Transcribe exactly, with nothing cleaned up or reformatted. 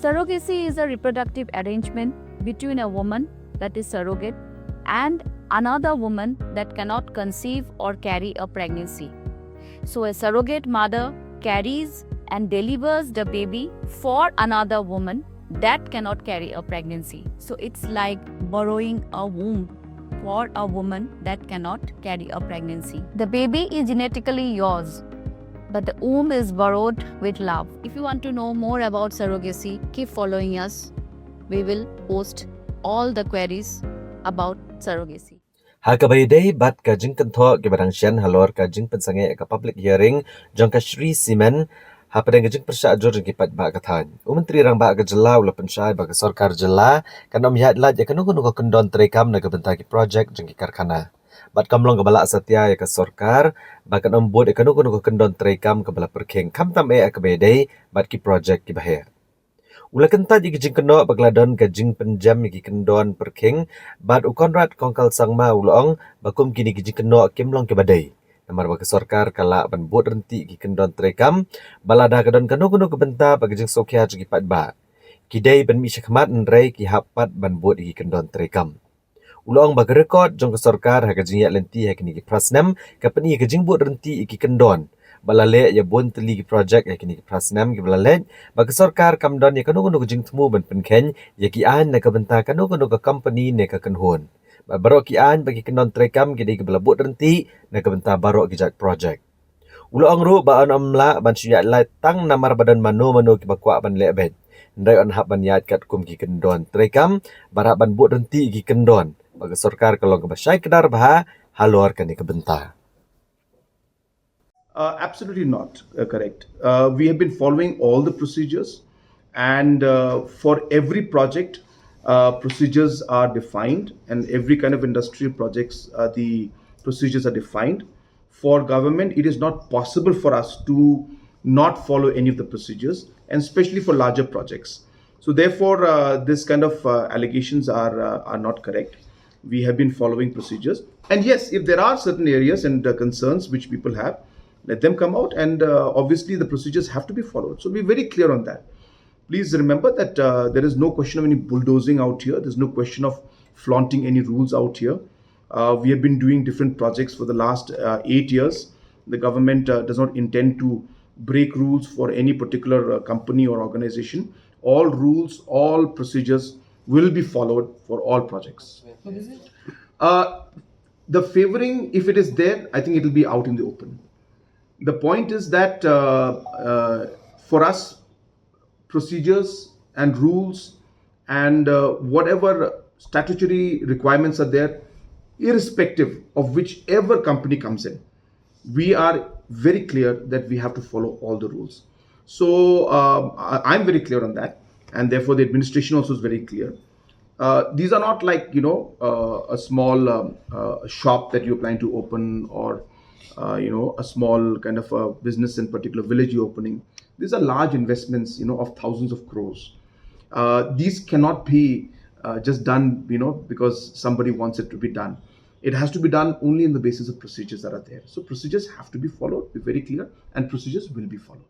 Surrogacy is a reproductive arrangement between a woman, that is surrogate, and another woman that cannot conceive or carry a pregnancy. So a surrogate mother carries and delivers the baby for another woman that cannot carry a pregnancy. So it's like borrowing a womb for a woman that cannot carry a pregnancy. The baby is genetically yours, but the womb is borrowed with love. If you want to know more about surrogacy, keep following us. We will post all the queries about surrogacy. Ha kaba ïadei bad ka jingkynthoh kiba dang shen halor ka jingpynsangeh ka public hearing jong ka Shree Cement hapdeng ka jingpyrshah jur jong ki paidbah ka thaiñ, u Myntri Rangbah ka jylla u la pynshai ba ka sorkar jylla kan ym ïaid lait ïa kano kano ka kyndon treikam na ka bynta ki projek jong ki karkhana. Bad kam long kaba lah satia ïa ka sorkar ba kan ym bud ïa kano kano ka kyndon treikam kaba la pyrkhing, khamtam eh ha kaba ïadei bad ki projek kiba heh. U la kyntait ïa ki jingkynnoh ba ka la don ka jingpynjem ïa ki kyndon pyrkhing, bad u Conrad Kongkal Sangma u la ong ba kum kine ki jingkynnoh kim long kiba dei, namar ba ka sorkar ka lah ban bud ryntih ïa ki kyndon treikam ba lada ka don kano kano ka bynta bad ka jingsngewkhia jong ki paidbah, ki dei ban mih shakhmat, hynrei ki hap pat ban bud ïa ki kyndon treikam. U la ong ba ka record jong ka sorkar ha ka jingïaid lynti ha kine ki phra snem ka pyni ka jingbud ryntih ïa ki kyndon, ba la leh ïa bun tylli ki projek ha kine ki phra snem kiba la leit, ba ka sorkar kam don ïa kano kano ka jingthmu ban pynkheiñ ïa ki aiñ na ka bynta kano kano ka company ne ka kynhun. Bad baroh ki aiñ bad ki kyndon treikam ki dei kiba la bud ryntih na ka bynta baroh ki jait projek. U la ong ruh ba yn ym lah ban shu ïaid lait tang namar ba don mano mano kiba kwah ban leh beit, hynrei yn hap ban ïaid katkum ki kyndon treikam, bad hap ban bud ryntih ïa ki kyndon, ba ka sorkar ka long kaba shai kdar bha halor kane ka bynta. Uh, absolutely not uh, correct. Uh, we have been following all the procedures, and uh, for every project, uh, procedures are defined, and every kind of industrial projects, uh, the procedures are defined. For government, it is not possible for us to not follow any of the procedures, and especially for larger projects. So therefore, uh, this kind of uh, allegations are uh, are not correct. We have been following procedures, and yes, if there are certain areas and uh, concerns which people have, let them come out, and uh, obviously the procedures have to be followed. So be very clear on that. Please remember that uh, there is no question of any bulldozing out here. There's no question of flaunting any rules out here. Uh, we have been doing different projects for the last uh, eight years. The government uh, does not intend to break rules for any particular uh, company or organization. All rules, all procedures will be followed for all projects. What is it? Uh, the favoring, if it is there, I think it will be out in the open. The point is that uh, uh, for us, procedures and rules and uh, whatever statutory requirements are there, irrespective of whichever company comes in, we are very clear that we have to follow all the rules. So um, I, I'm very clear on that, and therefore the administration also is very clear. Uh, these are not like, you know, uh, a small um, uh, shop that you're planning to open, or uh, you know, a small kind of a business in particular village you're opening. These are large investments, you know, of thousands of crores. Uh, these cannot be uh, just done, you know, because somebody wants it to be done. It has to be done only in the basis of procedures that are there. So procedures have to be followed, be very clear, and procedures will be followed.